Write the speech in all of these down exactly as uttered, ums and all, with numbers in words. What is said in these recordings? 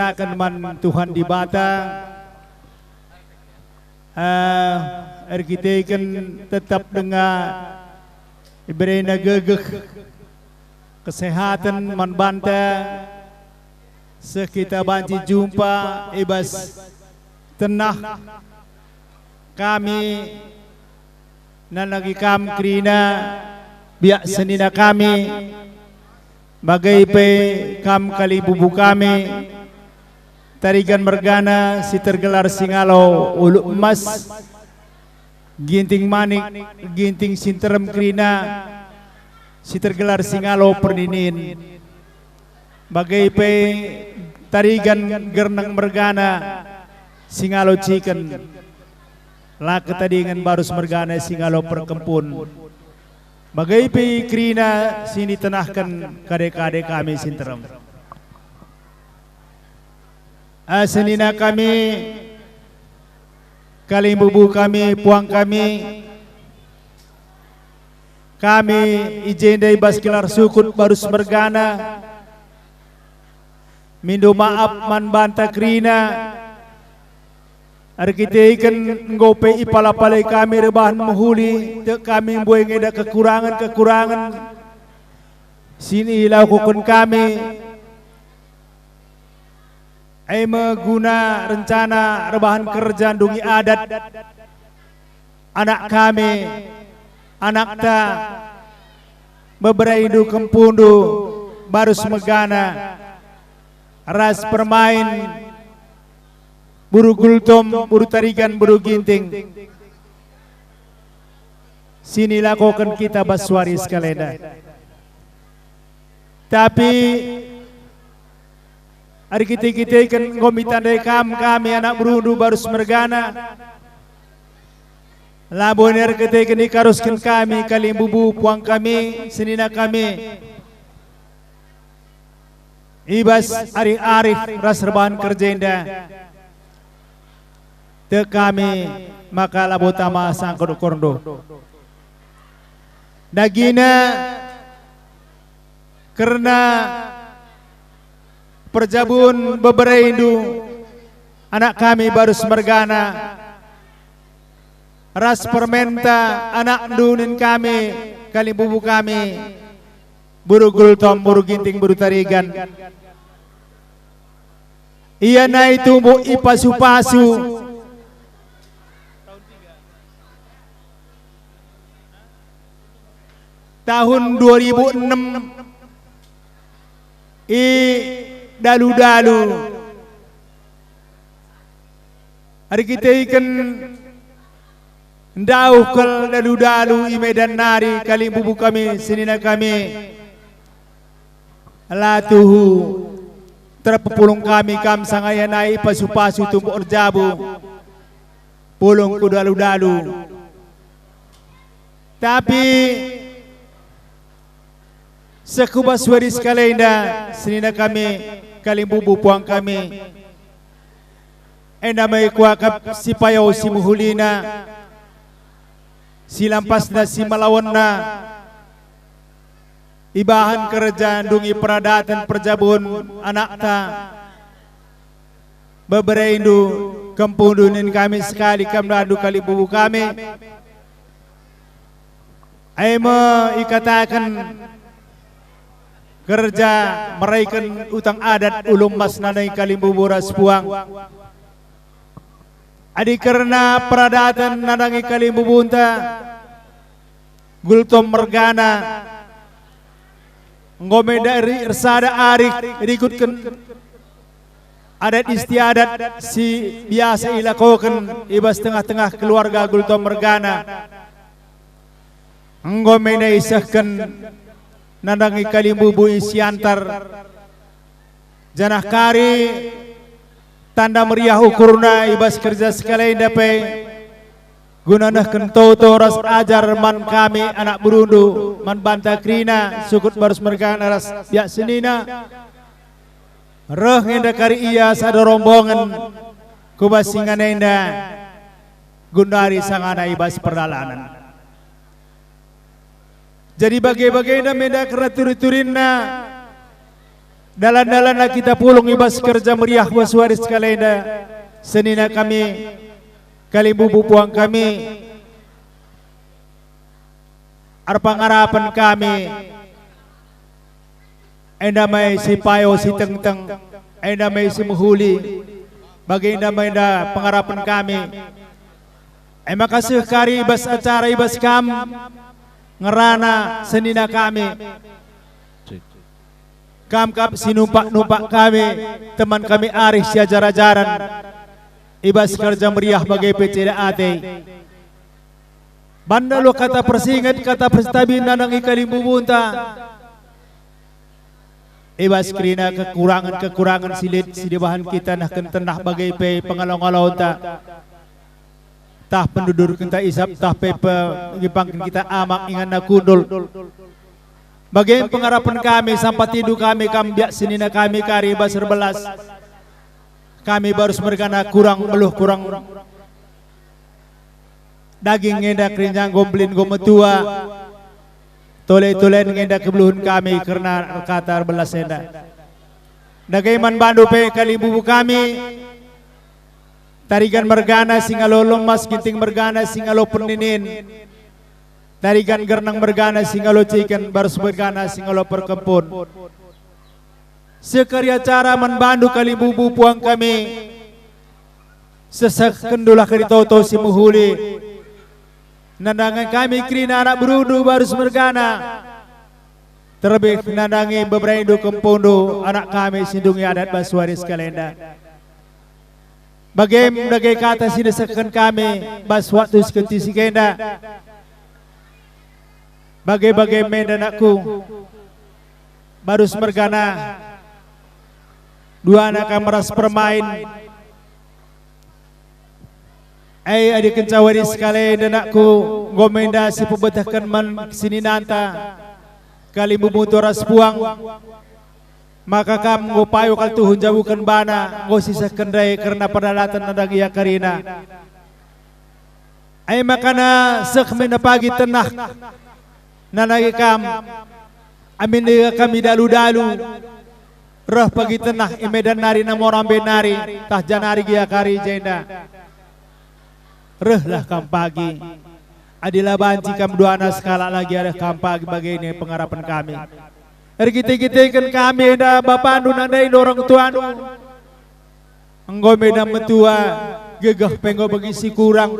Akan man Tuhan Dibata, eh, erkiteken tetap denga iberena gegeh, kesehaten man banta, seh kita banci jumpa i bas tenah kami, nandangi kam kerina, biak senina kami, bage pe kam kalimbubu kami, Tarigan mergana si tergelar Singalo Ulu Emas, Ginting Manik, Ginting si nterem kerina si tergelar Singalo Perninin, bage pe Tarigan Gerneng mergana Singalo Ciken. La ketadingen barus mergana Singalo Perkempun, bage pe kerina si nitenahken kade-kade kami si nterem. Ah, senina kami, kalimbubu kami, puang kami, kami i jenda i bas gelar sukut barus mergana, mindo maap man banta kerina, erkiteken enggo pe ipala-palai kami erbahan mehuli, tek kami mbue ngenda kekurangen-kekurangen si nilakoken kami, e me guna rencana erbahan kerja ndungi adat, anak kami, anakta, beberaindu, kempundu, barus mergana, ras permain, Buru Gultom, Buru Tarigan, Buru Ginting, si nilakoken kita bas wari sekalenda. Tapi erkite-kiteken enggo mitandai kam kami anak berundu barus mergana. Labo erkiteken ikarusken kami kalimbubu puang kami, senina kami. I bas arih-arih ras erbahan kerja enda, tek kami maka labo tama sangkut ukurNdu. Dagina kerna perjabun beberaindu, anak kami barus mergana, ras permenta anakndu nin kami, kalimbubu kami, Buru Gultom, Buru Ginting, Buru Tarigan. Ia nai tumbuh ipasu-pasu. Tahun dua ribu enem i dalu-dalu erkiteken ndauh kal dalu-dalu i Medan nari, kalimbubu kami, senina kami. La tuhu terpepulung kami kam sanga ia nai pasu-pasu tumbuh erjabu pulung ku dalu-dalu. Tapi seh ku bas wari sekalenda, senina kami, kalimbubu puang kami, enda me kuakap si payau si mehulina, si lampasna si malawenna, ibahan kerja ndungi peradaten perjabun anakta, beberaindu, kempundu nin kami sekali kam ndu kalimbubu kami. E me ikataken kerja meraiken utang adat ulum mas nanai kalimbubu ras puang. Adi kerna peradaten nandangi kalimbubunta, Gultom mergana, enggo me dari ersada arih rikutken adat istiadat si biasa ilakoken i bas tengah-tengah keluarga Gultom mergana. Enggo me nda isehken nandangi kalimbubu i Siantar, janah kari tanda meriah ukurna i bas kerja sekalenda pe, guna nehken toto ras ajar man kami anak berundu, man banta kerina, sukut barus mergana ras biak senina. Reh nge enda kari ia sada rombongen ku bas ingan enda, gundari sangana i bas perdalanen. Jadi bage-bagenda me enda kerna turi-turinna, Dalan-dalanna kita pulung i bas kerja meriah bas wari sekalenda, senina kami, kalimbubu puang kami, erpengarapen kami, enda me si payo si tengteng, enda me si mehuli, bagenda me enda pengarapen kami. E maka seh kari i bas acara i bas kam ngerana senina kami. Kam kap si numpak-numpak kami, teman kami arih si ajar-ajaren, i bas kerja meriah bage pe ceda ate. Banda luh kata persinget, kata perstabi nandangi kalimbubunta. I bas kerina kekurangen-kekurangen si lit si dibahan kita nehken tenah bage pe pengalo-ngalonta. Tah pendudurkenta isap, tah pe pengipangken kita amak inganna kundul. Bage pengarapen kami, sampatindu kami kam biak senina kami kari bas erbelas. Kami barus mergana kurang meluh kurang daging ngenda kerinjang enggo mbelin enggo metua. Tole-tolen ngenda kebeluhen kami kerna erkata erbelas enda. Dage man bandu pe kalimbubu kami, Tarigan mergana si ngalo lemas, Ginting mergana si ngalo peninin, Tarigan gernang mergana si ngalo ciken, Barus mergana si ngalo perkempun. Sekari acara man bandu kalimbubu puang kami, sesehkendulah kari toto si mehuli. Nandangi kami kerina anak berundu Barus mergana, terlebih nandangi beberendu kempundu anak kami si ndungi adat bas wari sekalenda. Bagem dage kata si deseken kami bas waktu si kentisik enda. Bage-bage me enda anakku, Barus mergana, duana kam ras permain. Ai adi kenca wari sekalenda anakku, enggo me enda si pebetehken man seninanta, kalimbubu ras puang, maka kam enggo payo kal tuhu njabuken bana, enggo sisehken ndai kerna perdalaten nandangi ia kerina. Ai makana seh me enda pagi tenah nandangi kam, amin ia kami dalu-dalu, reh pagi tenah i Medan nari namo Rambe nari, tah janari gia kari jenda. Rehlah kam pagi, adi la banci kam duana sekalak lagi arah kam pagi bage nina pengarapen kami. Erkite-kiteken kami enda bapandu nandangi orang tuandu. Enggo me enda metua, gegeh pe enggo bagi si kurang,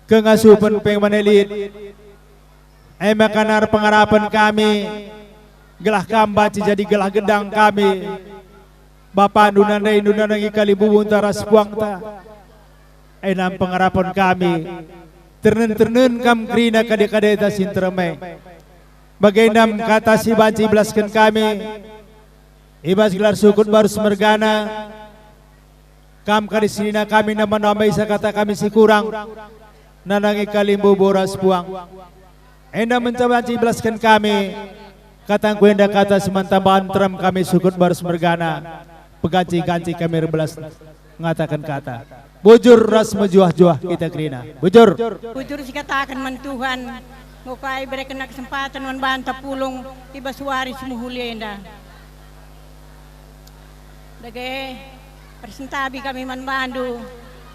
kengasupen pe man e lit. E maka nari pengarapen kami, gelah kam banci jadi gelah gedang kami, bapandu nandangindu nandangi kalimbubunta ras puangta. E nari pengarapen kami, ternen-ternen kam kerina kade-kadeta si nterem e. Bagenda me kata si banci ibelasken kami, i bas gelar sukut Barus mergana, kam kari senina kami nambah-nambahisa kata kami si kurang, nandangi kalimbubu ras puang. Enda me banci ibelasken kami, katangku enda kata si man tambahan nterem kami sukut Barus mergana, peganci-ganci kami erbelas ngataken kata. Bujur ras mejuah-juah kita kerina. Bujur. Bujur sikataken man Tuhan, enggo ka iberekenNa kesempaten man banta pulung i bas wari si mehuli enda. Dage, ersentabi kami man bandu,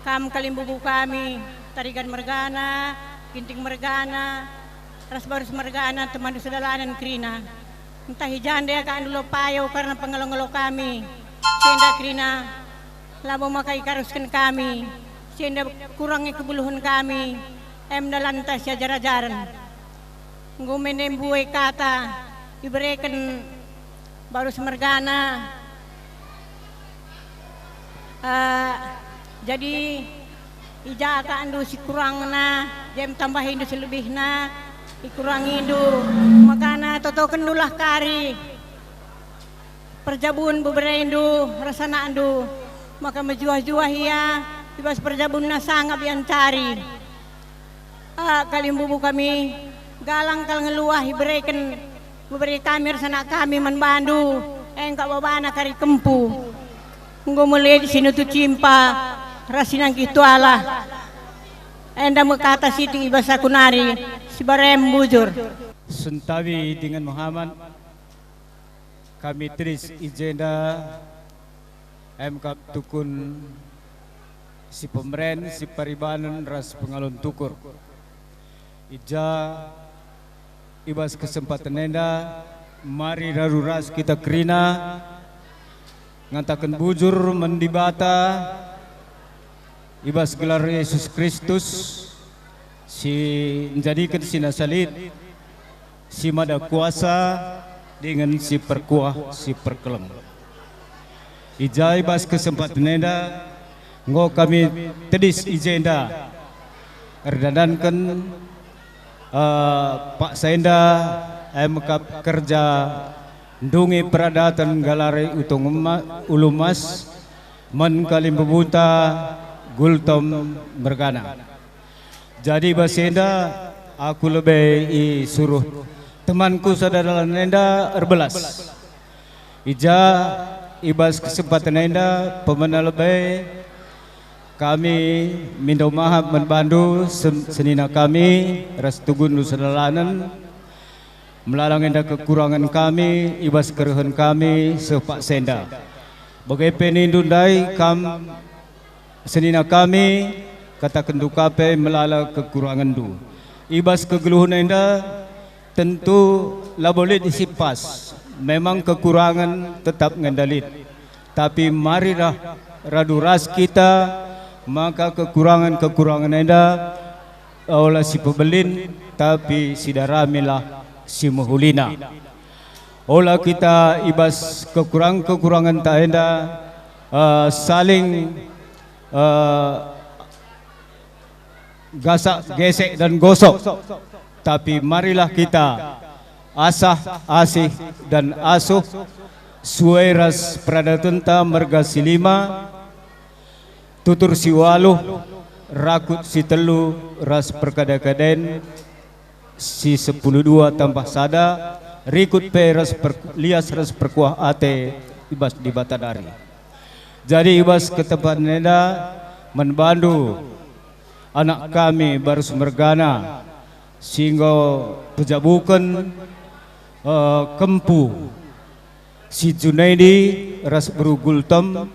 kam kalimbubu kami, Tarigan mergana, Ginting mergana, ras Barus mergana, temanndu sedalanen kerina. Ntah i ja nde akapndu la payo kerna pengalo-ngalo kami, si enda kerina, labo maka ikarusken kami, si enda kurang kebeluhen kami, em dalanta si ajar-ajaren. Enggo me nde mbue kata ibereken Barus mergana. Eh, jadi, i ja akapndu si kurangna, jem tambahindu si lebihna, ikurangindu, makana totokenndulah kari perjabun beberendu ras anakndu, maka mejuah-juah ia i bas perjabunna sangap ia ncari. Ah, kalimbubu kami, galang kal ngeluah ibereken bebere kami ras anak kami man bandu, engkap babana kari kempu. Enggo me lit si nutu cimpa ras si nangkih tuala. Enda me kata sitik i bas aku nari, si barem bujur. Sentabi dingen Muhammad. Kami tedis i jenda, emkap tukun si pemeren, si paribanen ras pengalun tukur. I ja, i bas kesempaten enda, mari radu ras kita kerina ngataken bujur man Dibata i bas gelar Yesus Kristus, si njadiken si nasa lit, si mada kuasa, dingen si perkuah, si perkeleng. I ja i bas kesempaten enda, enggo kami tedis i jenda, erdandanken, eh, paksa enda, emkap kerja ndungi peradaten Galari Utung Ema-, Ulu Emas, man kalimbubunta Gultom mergana. Jadi bas enda aku lebe isuruh temanku sada dalan enda erbelas. I ja i bas kesempaten enda pemena lebe kami mindo mahap man bandu sen-, senina kami ras tugunndu sedalanen. Melala enda kekurangen kami i bas kerehen kami seh paksa enda. Bage pe nindu ndai kam senina kami, katakenndu ka pe melala kekurangenndu. I bas kegeluhen enda tentu labo lit si pas. Memang kekurangen tetap nge enda lit. Tapi marilah radu ras kita, maka kekurangen-kekurangen enda ola si pebelin, tapi sidaramilah si mehulina. Ola kita i bas kekurangen-kekurangenta enda, eh, saling, eh, gasak gesek dan gosok, tapi marilah kita asah asih dan asuh sue ras peradatenta merga si lima, tutur si waluh, rakut si telu ras perkade-kaden si sepuluh dua tambah sada, rikut pe ras per-, lias ras perkuah ate i bas Dibata nari. Jadi i bas kesempaten enda man bandu anak kami Barus mergana si enggo pejabuken, eh, kempu si Junaidi ras beru Gultom,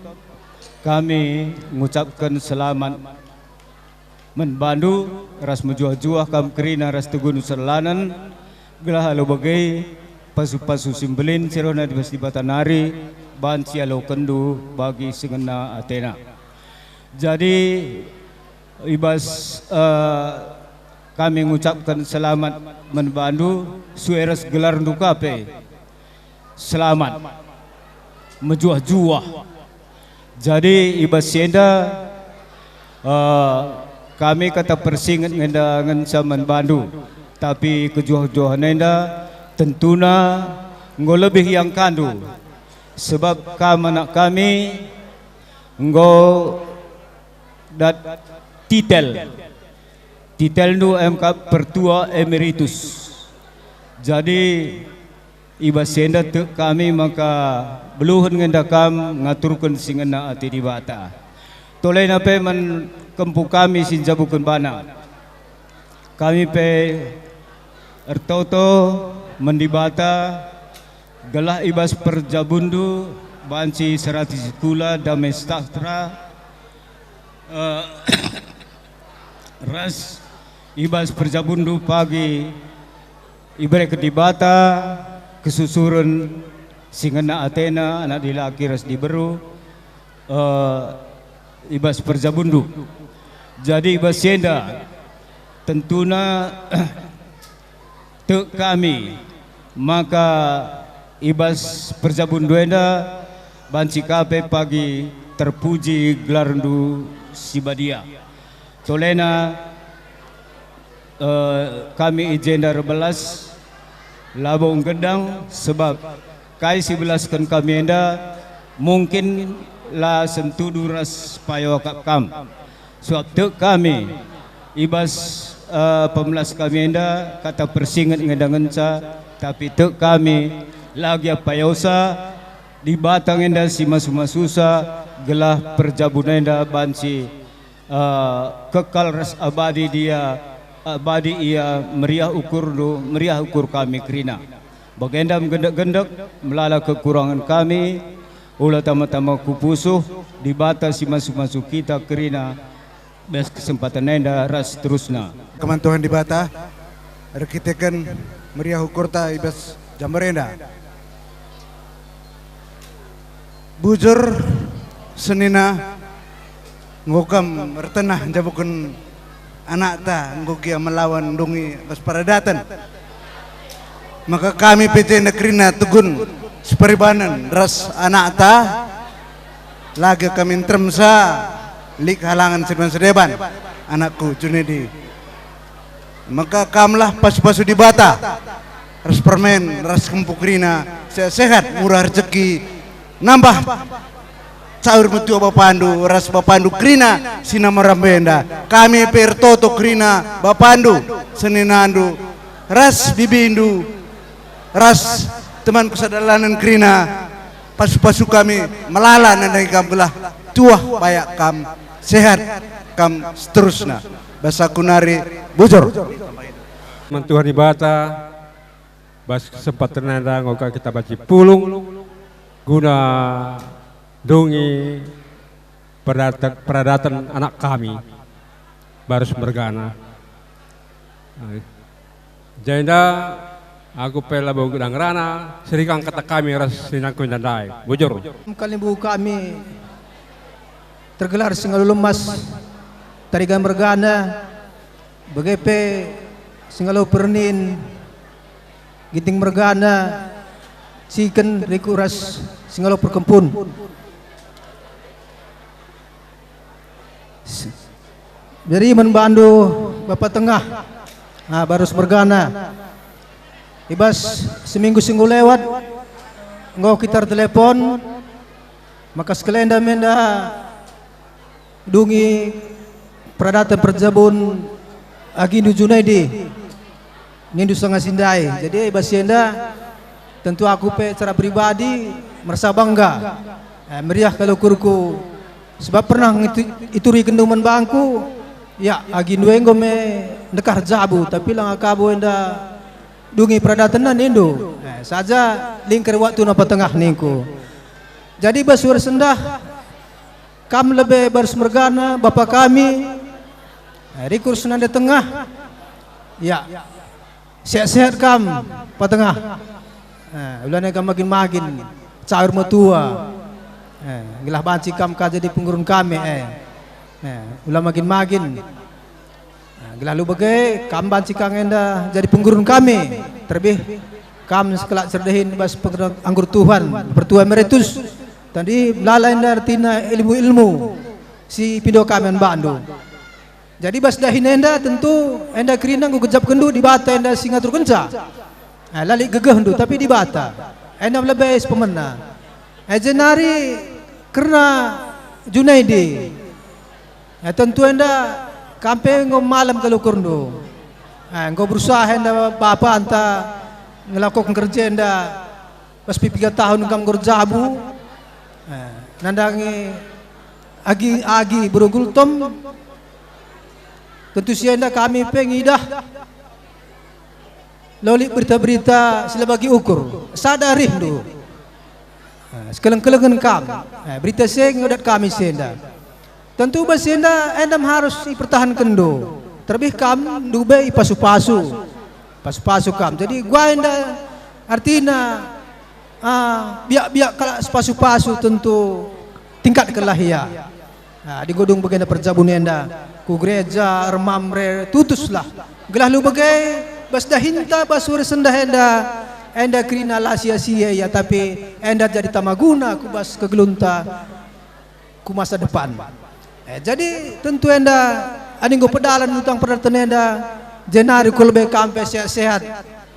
kami ngucapken selamat man bandu ras mejuah-juah kam kerina ras tugunndu sedalanen, gelah alu bage pasu-pasu si mbelin si rehna i bas Dibata nari banci ialokenndu bagi si ngena atena. Jadi, i bas, eh, kami ngucapken selamat man bandu, sue ras gelarndu ka pe. Selamat. Mejuah-juah. Jadi, i bas si enda, eh, kami kata persinget nge enda ngenca man bandu. Tapi kejuah-juahen enda tentuna enggo lebih iangkandu. Sebab kam anak kami enggo dat titel. Titelndu emkap pertua emeritus. Jadi, i bas si enda tek kami maka beluhen nge enda kam ngaturken si ngena ate Dibata. Tolena pe man kempu kami si njabuken bana. Kami pe ertoto man Dibata gelah i bas perjabunndu banci serati sikula dame sejahtera, eh, ras i bas perjabunndu pagi ibereken Dibata kesusuren si ngena atena anak dilaki ras diberu, eh, i bas perjabunndu. Jadi i bas si enda tentuna tek kami maka i bas perjabunndu enda banci ka pe pagi terpuji gelarndu si badia. Tolena, eh, kami i jenda erbelas labo nggedang, sebab kai si belasken kami enda mungkin la sentudu ras payo akap kam. Sebab tek kami i bas, eh, pemelas kami enda kata persinget nge enda ngenca, tapi tek kami la gia payosa, Dibata nge enda si masu-masusa, gelah perjabun enda banci, eh, kekal ras abadi dia, abadi ia, meriah ukurndu, meriah ukur kami kerina. Bagenda menggendek-gendek, melala kekurangen kami, ula tama-tama ku pusuh, Dibata si masu-masu kita kerina bas kesempaten enda ras seterusna. Keman Tuhan Dibata, erkiteken meriah ukurta i bas jambar enda. Bujur senina, enggo kam ertenah njabuken anakta enggo gia melawan ndungi bas peradaten. Maka kami pe jenda kerina tegun separibanen ras anakta, lage kami nteremsa lit halangen sedeban-sedeban, anakku Junedi. Maka kamlah pasu-pasu Dibata, ras permen, ras kempu kerina, sehat-sehat, murah rejeki, nambah caur metua bapandu, ras bapandu kerina si namarambe enda. Kami pe ertoto kerina bapandu, seninandu, ras bibindu, ras temanku sadalanen kerina, pasu-pasu kami melala nandangi kam gelah tuah bayak kam, sehat kam seterusna. Bas aku nari bujur. Man Tuhan Dibata, bas kesempaten enda enggo ka kita banci pulung guna ndungi peradaten, peradaten anak kami, Barus mergana. Jenda aku pe labo gedang rana, serikang kata kami ras senangku enda ndai. Bujur. Kalimbubu kami tergelar Singalo Lemas, Tarigan mergana, bage pe Singalo Pernin, Ginting mergana, Ciken, Riku ras Singalo Perkempun. S-, jadi man bandu Bapa Tengah, ah, Barus mergana. I bas seminggu si enggo lewat, enggo kita ertelepon, maka sekalenda menda dungi peradaten perjabun agindu Junaidi, nindu sanga si ndai. Jadi i bas si enda tentu aku pe secara pribadi merasa bangga. Eh, meriah kal ukurku, sebab pernah ngitu-, iturikenndu man bangku, ya, agindu enggo me ndekah erjabu, tapi langa kabo enda dungi peradatenna nindu. Eh, saja lingker waktuna Bapa Tengah ningku. Jadi bas wari sendah, kam lebe Barus mergana, bapa kami, eh, Riku ras Senina Tengah. Ya. Sehat-sehat kam, Bapa Tengah. Eh, ulana kam magin-magin, caur metua. Eh, gelah banci kam ka jadi penggurun kami, eh. Eh, ula magin-magin. Eh, gelah labo bage, kam banci ka nge enda jadi penggurun kami. Terlebih kam sekalak si erdahin bas pengertian anggur Tuhan, pertua emeritus. Tadi melala enda ertina ilmu-ilmu si ipindo kami man bandu. Jadi bas dahin enda tentu enda kerina enggo gejapkenndu Dibata enda si ngaturkenca. Eh, la lit gegehndu, tapi Dibata. Enda lebe si pemena. Eh, jenari kerna Junaidi. Eh, tentu enda kam pe enggo malem kal ukurndu. Eh, enggo berusaha enda bapanta ngelakoken kerja enda. Bas piga tahun kam enggo erjabu, eh, nandangi agi-agi Bero Gultom, tentu si enda kami pe ngidah la lit berita-berita si la bagi ukur, sada arihndu. Eh, sikeleng-kelengen kam. Eh, berita si e nge dat kami si enda. Tentu bas enda, enda me harus ipertahankenndu. Terlebih kam ndube ipasu-pasu. Pasu-pasu kam. Jadi, guai enda artina, ah, biak-biak kalak sipasu-pasu tentu tingkatkenlah ia. Ah, adi enggo dung bagenda perjabun enda, ku gereja, ermam re, tutuslah. Gelah labo bage, bas dahinta, bas wari sendah enda, enda kerina la sia-sia ia, tapi enda jadi tama guna ku bas kegeluhenta ku masa depan. Eh, jadi tentu enda, adi enggo pedalan untang peradaten enda, jenari ku lebe kam pe sehat-sehat.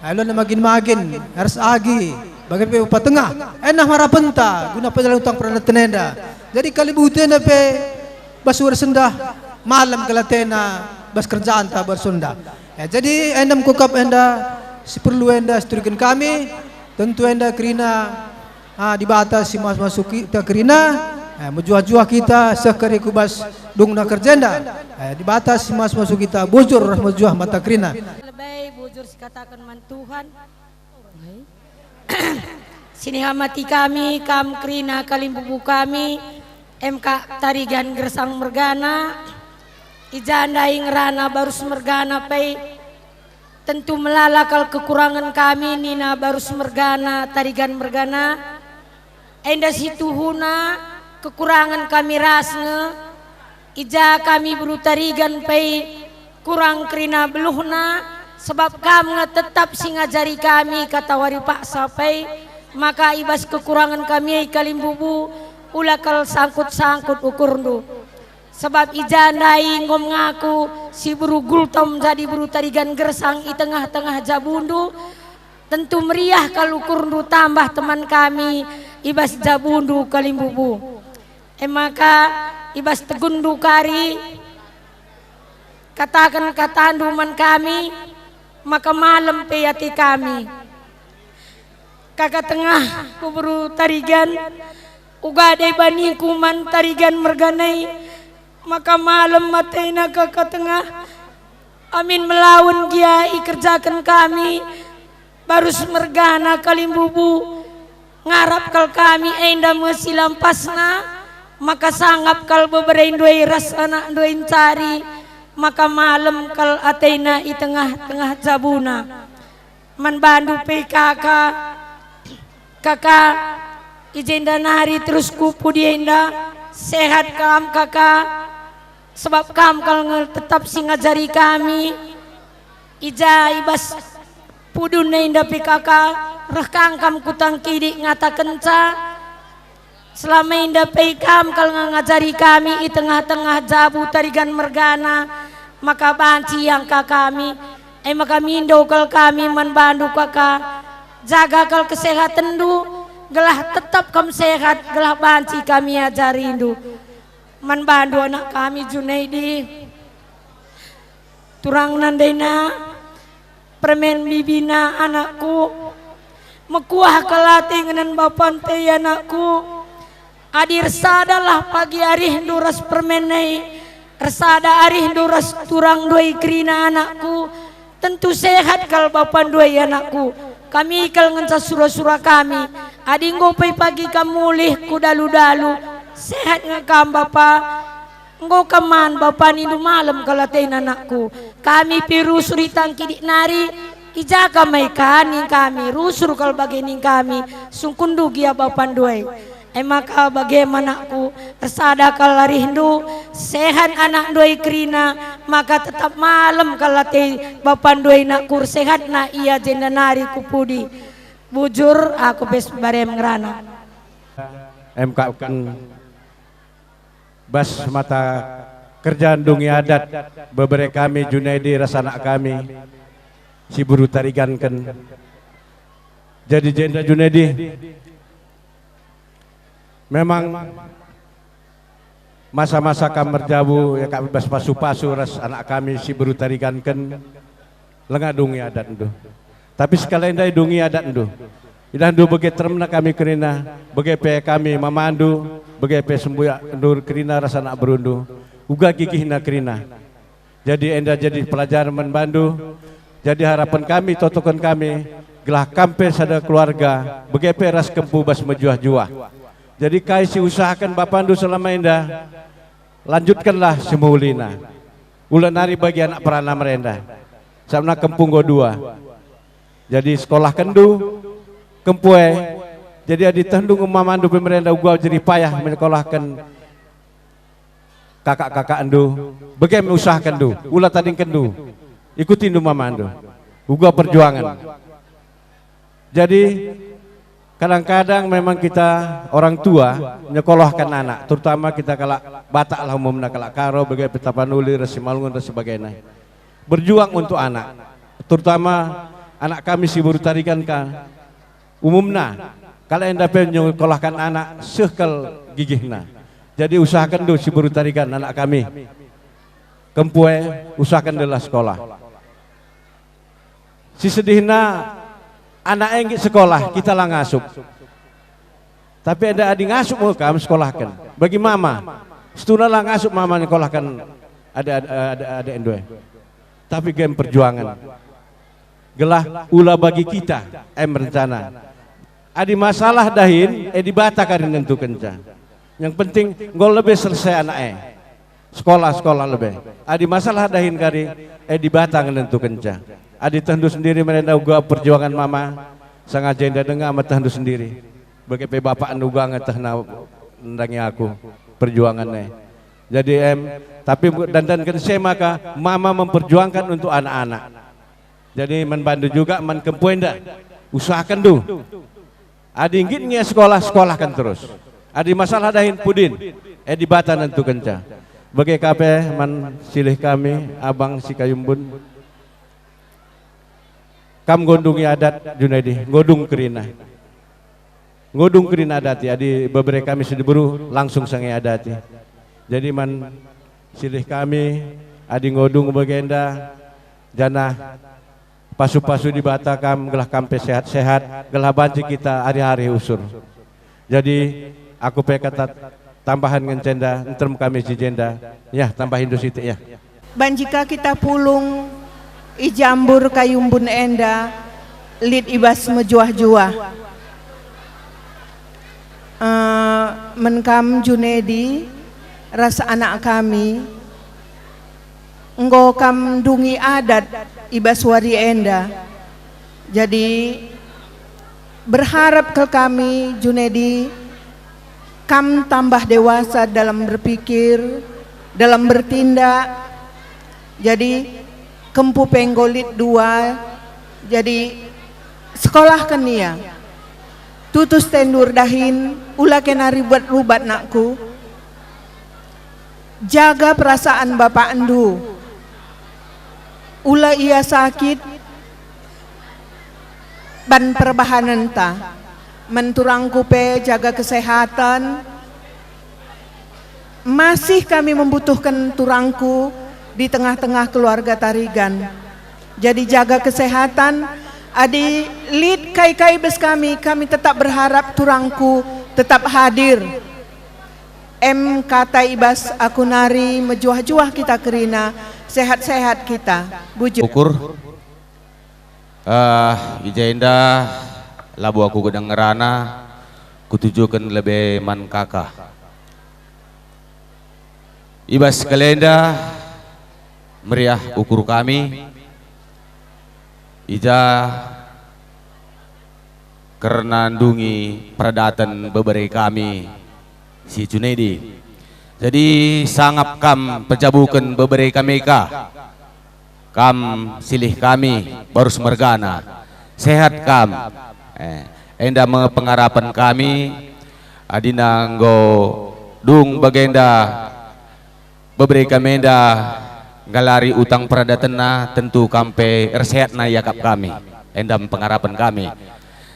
Eh, ulana magin-magin, ras agi, bage pe Bapa Tengah, enda me harapenta guna pedalan untang peradaten enda. Jadi kalimbubu enda pe bas wari sendah, malem kal atena bas kerjanta bas enda. Eh, jadi enda me kuakap enda si perlu enda situriken kami, tentu enda kerina Ah, Dibata si masu-masu kita kerina, eh, mejuah-juah kita seh kari ku bas dungna kerja enda. Eh, Dibata si masu-masu kita bujur ras mejuah mata kerina. Lebe bujur sikataken man Tuhan. Hai. Si nihamati kami, kam kerina kalimbubu kami, M K Tarigan Gersang mergana, i ja ndai ngerana Barus mergana pe, tentu melala kal kekurangen kami nina Barus mergana, Tarigan mergana. Enda situhuna kekurangen kami ras nge, i ja kami beru Tarigan pe kurang kerina beluhna, sebab kam nge tetap si ngajari kami kata wari paksa pe, maka i bas kekurangen kami e kalimbubu, ula kal sangkut-sangkut ukurndu. Sebab i ja ndai enggo mengaku si beru Gultom jadi beru Tarigan Gersang i tengah-tengah jabundu, tentu meriah kal ukurndu tambah teman kami i bas jabundu kalimbubu. E maka, i bas tegunndu kari, kataken katandu man kami, maka malem pe ate kami. Kaka tengah ku beru Tarigan, uga deba ningku man Tarigan mergana e, maka malem atena kaka tengah. Amin melawen gia ikerjaken kami, Barus mergana kalimbubu, ngarap kal kami enda me si lampasna, maka sangap kal beberendu e ras anakndu e ncari, maka malem kal atena i tengah-tengah jabuna. Man bandu pe kaka, kaka, i jenda nari terus ku pudi enda, sehat kam kaka, sebab kam kal nge tetap si ngajari kami. I ja i bas pudun enda pe kaka, reh kangkam ku tangkidik ngatakenca, selama enda pe kam kal nge ngajari kami i tengah-tengah jabu Tarigan mergana, maka banci iangka kami, e maka mindo kal kami man bandu kaka, jaga kal kesehatenndu, gelah tetap kam sehat, gelah banci kami ajarindu. Man bandu anak kami Junaidi. Turang nandena, permen bibina anakku, mekuah kal ate ngenen bapanta e anakku. Adi ersadalah pagi arihndu ras permen e, ersada arihndu ras turangndu e kerina anakku, tentu sehat kal bapandu e anakku. Kami kal ngenca sura-sura kami. Adi enggo pe pagi kam mulih ku dalu-dalu, sehat nge kam bapa? Enggo kam man bapa nindu malem kal atena anakku. Kami pe rusur i tangkidik nari, i ja kam e ka ning kami, rusur kal bage ning kami, sungkunndu gia bapandu e. E maka bage me anakku, ersada kal arihndu, sehat anakndu e kerina, maka tetap malem kal ate bapandu e anakku, ersehatna ia jenda nari ku pudi. Bujur aku bes barem ngerana. M K kan. Bas mata kerja ndungi adat, bebere kami Junaidi ras anak kami, si beru Tariganken. Jadi jenda Junaidi, memang masa-masa kam merjabu, ya kami bas pasu-pasu ras anak kami si beru Tariganken. Langa dungi adatndu. Tapi sekalenda idungi adatndu. Idahndu bage teremna kami kerina, bage pe kami mamandu, bage pe sembuyakndu kerina ras anak berundu, uga gigihna kerina. Jadi enda jadi pelajaran man bandu, jadi harapen kami, totoken kami, gelah kam pe sada keluarga, bage pe ras kempu bas mejuah-juah. Jadi kai si usahaken bapandu selama enda, lanjutkenlah si mehulina. Ula nari bagi anak perana merenda. Sabna kempu enggo dua. Jadi sekolahkenndu, kempu e. Jadi adi tehndu nge mamandu pe merenda uga jadi payah menyekolahken kakak-kakakndu, bage me usahakenndu, ula tadingkenndu, ikutindu mamandu. Uga perjuangan. Jadi, kadang-kadang memang kita orang tua nyekolahken anak, terutama kita kalak Batak lah umumna, kalak Karo, bage pe Tapanuli, ras Simalungun, dan sebagainya. Berjuang untuk anak, terutama anak kami si beru Tarigan ka, umumna, kalak enda pe nyekolahken anak seh kal gigihna. Jadi usahakenndu si beru Tarigan anak kami. Kempu e, usahakenndulah sekolah. Si sedihna, anak e nggit sekolah, kita la ngasup. Tapi enda adi ngasup me kam sekolahken. Bagi mama, situhuna la ngasup mama nyekolahken ade-, ade-, ade-, adeakndu e. Tapi gem perjuangan. Gelah ula bagi kita, em rencana. Adi masalah dahin, e Dibata kari nentukenca. Yang penting enggo lebe selesai anak e. Sekolah-sekolah lebe. Adi masalah dahin kari, e Dibata nge nentukenca. Adi tehndu sendiri merenda uga perjuangan mama, sengaja enda denga me tehndu sendiri. Bage pe bapakndu uga nge tehna nandangi aku perjuangan e. Jadi em, tapi dandanken se maka mama memperjuangkan untuk anak-anak. Jadi man bandu juga man kempu enda, usahakenndu. Adi nggit nge sekolah, sekolahken terus. Adi masalah dahin pudin, e Dibata nentukenca. Bage ka pe man silih kami, abang si Kayumbun. Kam nggo ndungi adat, Junedi, nggo dung kerina. Nggo dung kerina adati, adi bebere kami si diberu langsung sange adati. Jadi man silih kami, adi nggo dung bagenda, janah pasu-pasu Dibata kam gelah kam pe sehat-sehat, gelah banci kita ari-ari usur. Jadi aku pe kata tambahan ngenca enda, nterem kami si jenda. Ya, tambahindu sitik ya. Banci ka kita pulung i jambur Kayumbun enda lit i bas mejuah-juah. Eh, man kam Junedi ras anak kami, enggo kam ndungi adat i bas wari enda. Jadi, berharap kal kami, Junedi, kam tambah dewasa dalam berpikir, dalam bertindak. Jadi, kempu pe enggo lit dua, jadi, sekolahken ia. Tutus tendur dahin, ula kena ribat-rubat, nakku. Jaga perasaan bapakndu. Ula ia sakit ban perbahanenta. Man turangku pe jaga kesehatan. Masih kami membutuhken turangku di tengah-tengah keluarga Tarigan. Jadi jaga kesehatan. Adi lit kai-kai bas kami, kami tetap berharap turangku tetap hadir. Em kata i bas aku nari, mejuah-juah kita kerina, sehat-sehat kita. Bujur. Ukur. Eh, i jenda labo aku gedang ngerana, kutujuken lebe man kaka. I bas kalenda meriah ukur kami, i ja kerna ndungi peradaten bebere kami si Junedi. Jadi sangap kam pejabuken bebere kami ka. Kam silih kami, Barus mergana. Sehat kam. Eh, enda me pengarapen kami, adina enggo dung bagenda bebere kami enda nggalari utang peradatenna, tentu kam pe ersehatna iakap kami. Enda me pengarapen kami.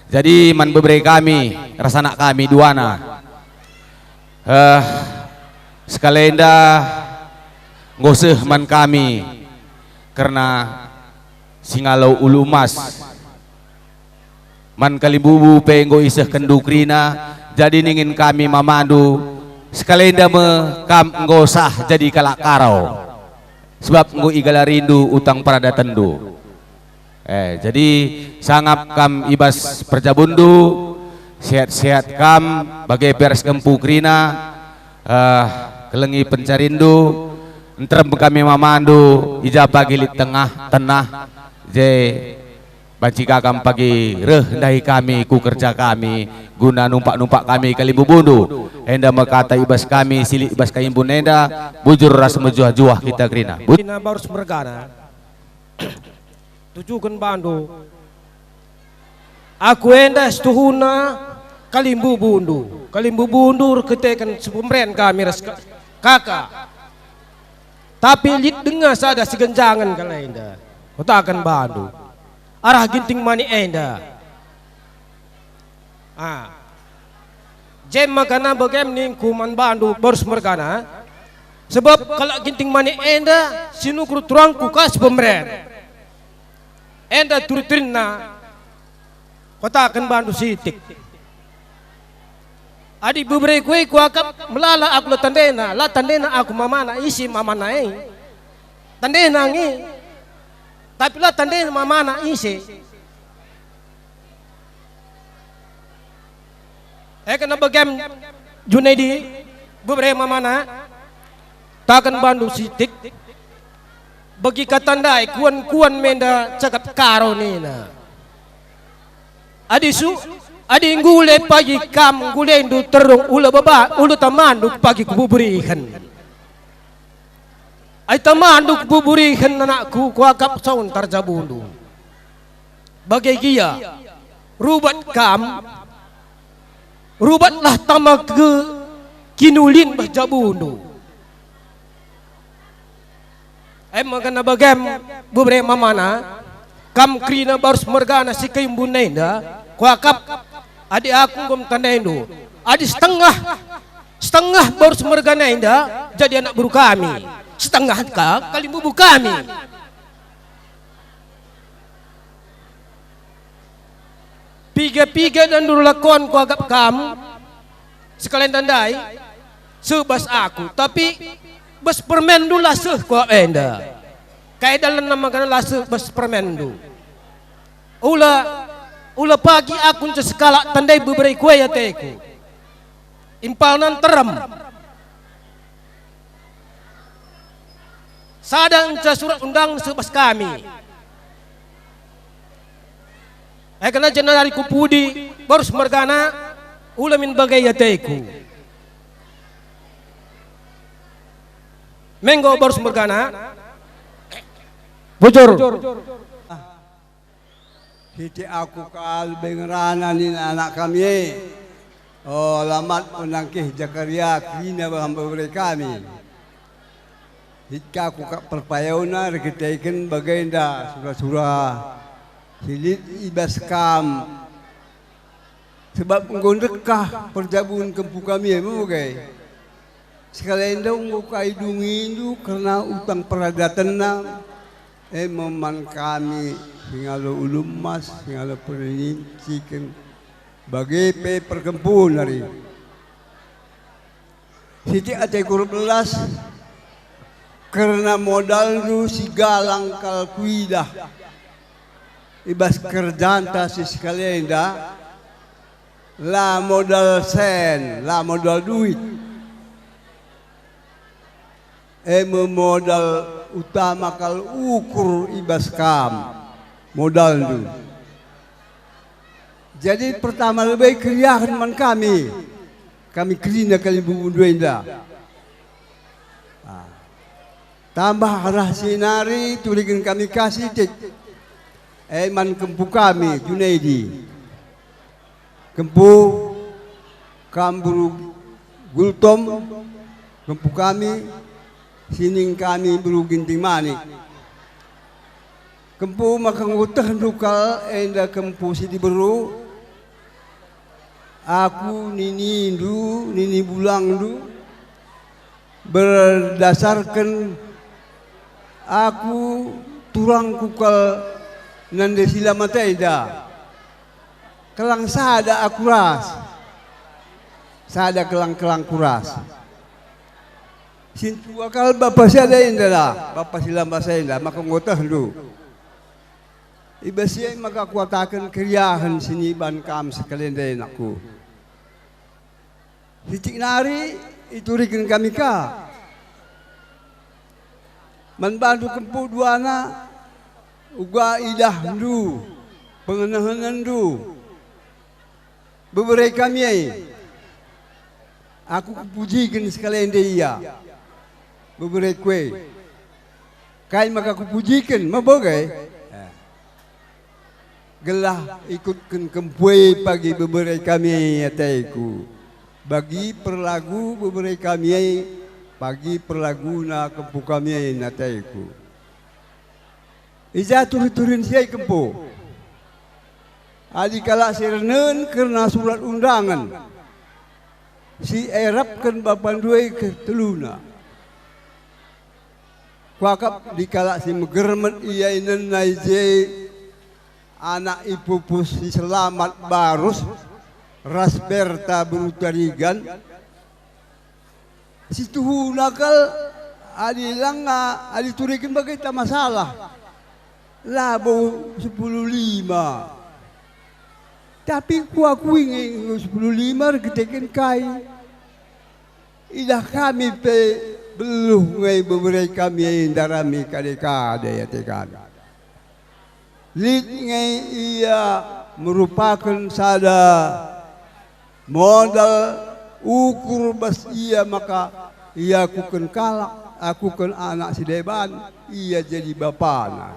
Jadi man bebere kami, ras anak kami duana. Eh, sekalenda enggo seh man kami kerna si ngalo ulu emas. Man kalimbubu pe enggo isehkenndu kerina, jadi ningen kami mamandu, sekalenda me kam enggo sah jadi kalak Karo, sebab enggo igalarindu utang peradatenndu. Eh, jadi sangap kam i bas perjabunndu, sehat-sehat kam, bage pe ras kempu kerina, eh, kelengi pencarinndu, nterem kami mamandu, i ja pagi lit tengah, tenah, je banci ka kam pagi reh ndahi kami ku kerja kami, guna numpak-numpak kami kalimbubundu. Enda me kata i bas kami, silik i bas kaimbun enda, bujur ras mejuah-juah kita kerina. Bu- Ina Barus mergana. Tujuken bandu. Aku enda situhuna kalimbubundu. Kalimbubundu erkiteken si pemeren kami ras ka-, kaka. Tapi lit denga sada si genjangen kalenda. Kutaken bandu. Arah Ginting Manik enda. Ah. Jem maka nambah kem ningku man bandu Barus mergana, sebab kalak Ginting Manik enda si nukur turangku ka si pemeren. Enda turi-turinna kutaken bandu sitik. Adi bebereku e kuakap melala aku la tandena, la tandena aku mamana ise mamana e. Tandena nge, tapi la tandena mamana ise. E kena bagem Junaidi, bebere mamana, taken bandu sitik. Bagi kata ndai kuan-kuan menda cakap Karo nina. Adi su, adi nggule pagi kam, nggulendu terung ula baba, ula tamandu pagi kububurihen. Ai tamandu kububurihen anakku, kuakap sauntar jabundu. Bage gia, rubat kam, rubatlah tama ke kinulin bah jabundu. Ai maka bagem bebere mamana, kam kerina barus mergana si keimbun enda, kuakap, adi aku enggo mtandaindu. Adi setengah, setengah barus mergana enda jadi anak beru kami, setengah ka kalimbubu kami. Piga-piga dan dulu lakon kuakap kam, sekalenda ndai, seh bas aku, tapi bas permenndu la seh kuakap enda. Kai dalanna maka la seh bas permenndu. Ula, ula pagi aku nca sekalak tandai bebere kuai ateku. Impalna nterem. Sada nca surat undang seh bas kami. E kena jenari ku pudi, barus mergana, ula min bage ateku. Menggo barus mergana, bujur. Kitik aku kal lebe ngerana nina anak kami e. O, alamat penangkih Jakaria kerina bebere kami. Lit ka aku kap perpayona erkiteken bagenda sura-sura si lit i bas kam. Sebab enggo ndekah perjabun kempu kami e, me bage. Sekalenda enggo kaidungindu kerna utang peradatenna, e me man kami si ngalo ulu emas, si ngalo perninciken, bage pe perkempun nari. Sitik ateku erbelas kerna modalndu si galang kal kuidah i bas kerjanta si sekalenda, la modal sen, la modal duit. E me modal utama kal ukur i bas kam, modalndu. Jadi pertama lebe keriahen man kami, kami kerina kalimbubundu enda. Ah. Tambah arah si nari turiken kami ka sitik, e man kempu kami, Junaidi. Kempu kam beru Gultom, kempu kami, sining kami beru Ginting Manik. Kempu maka nggo tehndu kal enda kempu si diberu, aku ninindu, nini bulangndu, berdasarken aku turangku kal nande si la matenda. Kelang sada aku ras. Sada kelang-kelang ku ras. Sintua kal bapa si ada enda lah, bapa si la matenda, maka enggo tehndu. I bas si e maka kuataken keriahen si niban kam sekalenda anakku. Sitik nari ituriken kami ka. Man bandu kempu duana, uga idahndu, pengenehenenndu, bebere kami e. Aku kupujiken sekalenda ia, bebereku e. Kai maka kupujiken, mebege? Gelah ikutken kempu e pagi bebere kami e ateku. Bagi perlagu bebere kami e, pagi perlaguna kempu kami e ateku. I ja turi-turin si e kempu? Adi kalak si renen kerna surat undangen si erapken bapandu e keteluna. Kuakap di kalak si megermet ia inenna i je, anak ipupus si selamat barus ras Berta beru Tarigan. Si tuhuna kal adi langa, adi turiken bageta masalah. Labo sepuluh lima. Tapi kuakui nge enggo sepuluh lima erkiteken kai. Idah kami pe beluh nge bebere kami e ndarami kade-kade ate kami. Lit nge ia merupaken sada modal ukur bas ia maka iakuken kalak, akuken anak si deban, ia jadi bapana.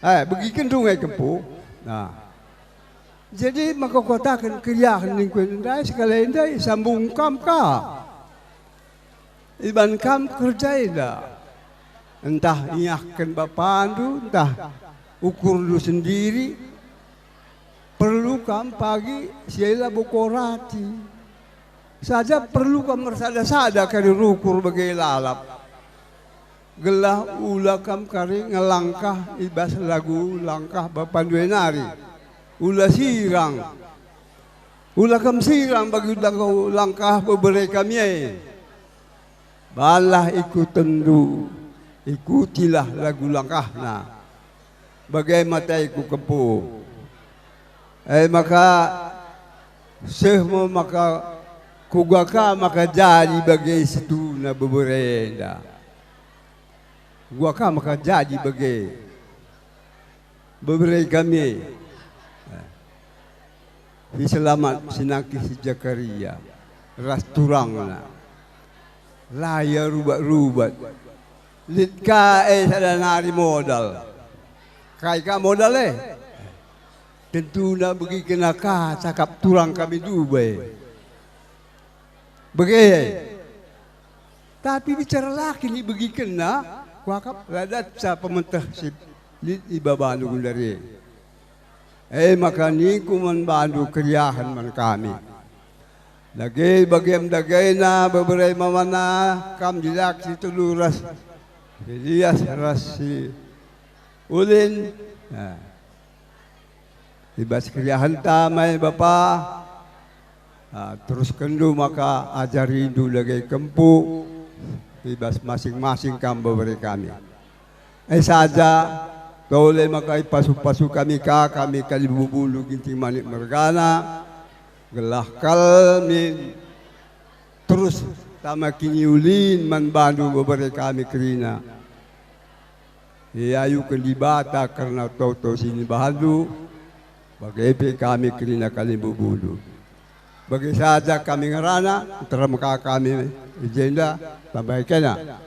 Eh, begiken nge kempu. Nah. Jadi maka kukataken keriahen ningku ndai sekali ndai isambung kam ka. Iban kam kerja enda. Entah iahken bapandu, entah ukurndu sendiri. Perlu kam pagi si ela bokorati. Saja perlu kam ersada-sada kari rukur bage lalap. Gelah ula kam kari ngelangkah i bas lagu langkah bapandu e nari. Ula sirang. Ula kam sirang bagi lagu langkah bebere kami e. Banlah ikutenndu, ikutilah lagu langkahna. Bage me ataiku kempu. E maka, seh me maka kuga ka maka jadi bage situhuna bebere enda. Kuga ka maka jadi bage bebere kami. Si Selamat, si nangkih si Jakaria, ras turangna. La ia rubat-rubat. Lit ka e sada nari modal. Kai ka modal e? Tentuna begikenna ka cakap turang kami Dubai. Bage. Tapi bicara la kin ibegikenna, kuakap la datca pemeteh si lit i babandu gundari. E maka ningku man bandu keriahen man kami. Dage bagem dagena bebere mamana kam dilak si telu ras si lias ras si ulin. Nah. I bas keriahenta me Bapa, ah, teruskenndu maka ajarindu dage kempu i bas masing-masing kam bebere kami. E saja, tole maka ipasu-pasu kami ka kami kalimbubu-bundu Ginting Manik mergana, gelah kal min terus tama kiniulin man bandu bebere kami kerina. Iayuken Dibata kerna toto si nibahandu, bage pe kami kerina kalimbubundu. Bage saja kami ngerana, nterem ka kami i jenda, tambai kena.